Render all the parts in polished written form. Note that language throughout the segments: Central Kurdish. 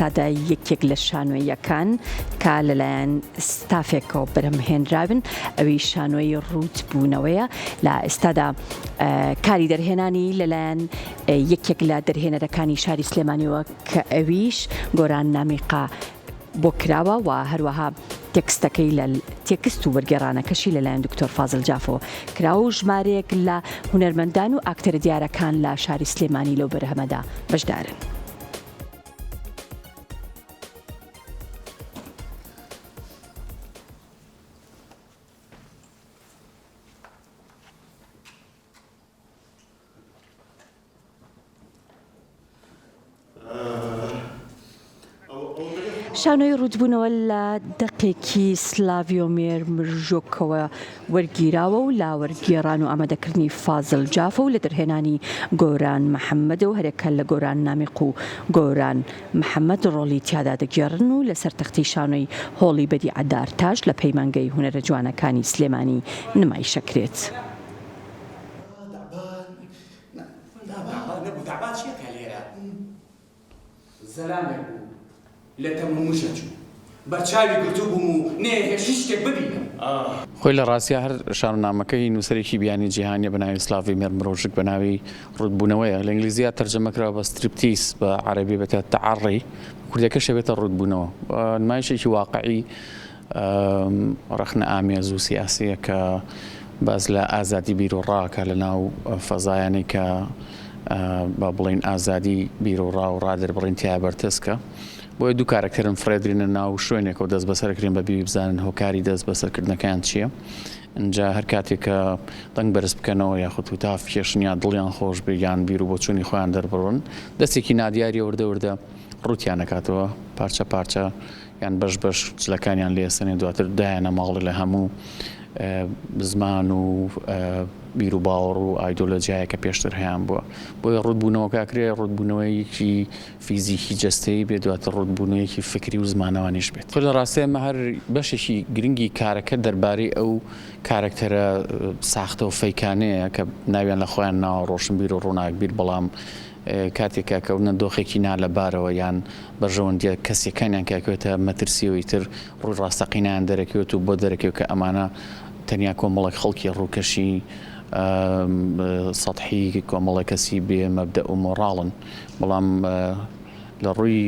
ئێستادا یەکێک لە شانۆییەکان کە لەلایەن ستافێکەوە بەرهەمهێنراون ئەوی شانۆی ڕووت بوونەوەیە لە ئێستادا کاری دەرهێنانی لەلایەن یەکێک لە دەرهێنەرەکانی شاری سلێمانیەوە کە ئەویش گۆران نامیقا بۆ کراوە و هەروەها تێکستەکەی لە تێکست و وەرگێڕانەکەشی لەلایەن دکتۆر فازل جافەوە کراوە و ژمارەیەک لە هونەرمەندان و ئاکتەرە دیارەکان لە شاری سلێمانی لەو بەرهەمەدا بەشدارن. شانۆی ڕووتبوونەوە لە دەقێکی سلاڤیۆمێر مرژۆکەوە وەرگیراوە و لە وەرگێڕان و ئامادەکردنی فازل جافە و لە دەرهێنانی گۆران محەممەدە و هەرێکە لە گۆران نامیق و گۆران محەممەد ڕۆڵی تیادا دەگێڕن و لەسەر تەختەی شانۆی هۆڵی بەدیعە دارتاش لە پەیمانگەی هونەرە جوانەکانی سلێمانی نمایشەکرێت. زەلامێک بوو لە تەمومژە چوو. بەرچاوی گرتووبووم و نەیەهێشت هیچ شتێک ببینم. خۆی لە ڕاستیا هەر شانۆنامەکە هی نووسەرێکی بیانی جیهانیە بە ناوی سلاڤیمێر مرۆژک بە ناوی ڕووتبوونەوەیە لە ئینگلیزیا تەرجەمە کراوە بە ستریپتیس بە عەرەبی بێتە تەعەڕی کوردیەکەش ئەبێتە ڕووتبوونەوە نمایشێکی واقعی ڕەخنە ئامێز و سیاسیە کە باس لە ئازادی بیروڕا ئەکا لە ناو فەزایانەی کە با بڵێین ئازادی بیروڕا و ڕادەربڕین تیا بەرتەسکە. بۆیە دوو کارەکتەرن فڕێدرێنە ناو شوێنێکەوە دەست بەسەرکرێن بە بیوی بزانن هۆکاری دەست بەسەرکردنەکەیان چییە. ئینجا هەر کاتێک کە دەنگ بەرز بکەنەوە یاخود هوتاف بکێشن یا دڵیان خۆش بێ یان بیر و بۆچوونی خۆیان دەربڕن دەستێکی نادیاریە وردە وردە ڕووتیان ئەکاتەوە پارچە پارچە یان بەش بەش جلەکانیان لێ ئەسەنێ دواتر دایانە ماڵێ لە هەموو زمان و بیروباوەڕ و ئایدۆلۆجیایە کە پێشتر هەیان بووە بۆیە ڕووتبوونەوەکە ئەکرێ ڕووتبوونەوەیەکی فیزیکی جەستەیی بێت دواتر ڕووتبوونەوەیەکی فکری و زمانەوانیش بێت. خۆ لە ڕاستیا ئێمە هەر بەشێکی گرنگی کارەکە دەربارەی ئەو کارەکتەرە ساختە و فەیکانەیە کە ناویان لە خۆیان ناوە ڕۆشنبیر و ڕووناکبیر بەڵام کاتێک کە ئەکەونە دۆخێکی نالەبارەوە یان بەرژەوەندیە کەسیەکانیان کە ئەکەوێتە مەترسیەوە ئیتر ڕووی ڕاستەقینەیان دەرەکەوێت و بۆ دەرەکەوێت کە ئەمانە تەنیا کۆمەڵێک خەڵکی ڕووکەشی سەتحی کۆمەڵێک کەسی بێ مەبدەئ و مۆڕاڵن بەڵام لە ڕووی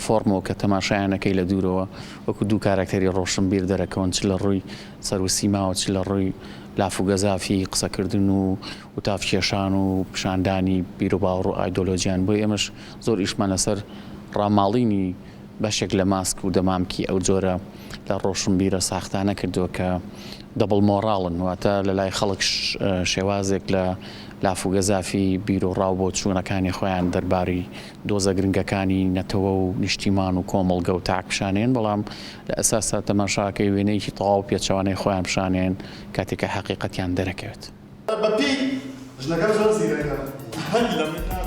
فۆرمەوە کە تەماشایان ئەکەی لە دوورەوە وەکو دوو کارەکتەری ڕۆشنبیر دەرەکەون چ لە ڕووی سەر و سیماوە چ لە ڕووی لاف و گەزافی قسەکردن و وتاف کێشان و پیشاندانی بیروباوەڕ و ئایدۆلۆجیان، بۆیە ئێمەش زۆر ئیشمان لەسەر ڕاماڵینی بەشێک لە ماسک و دەمامکی ئەو جۆرە لە ڕۆشنبیرە ساختانە کردووە کە دەبڵ مۆڕاڵن، واتە لە لای خەڵک شێوازێک لە لاف و گەزافی بیروڕا و بۆچوونەکانی خۆیان دەربارەی دۆزە گرنگەکانی نەتەوە و نیشتیمان و کۆمەڵگە و تاک پیشانێن، بەڵام لە ئەساسا تەماشاکەی وێنەیەکی تەواو پێچەوانەی خۆیان پیشانێن کاتێک کە حەقیقەتیان دەرەکەوێت. بە پێی ژنەکەم زۆر زیرەکە هەر لە من.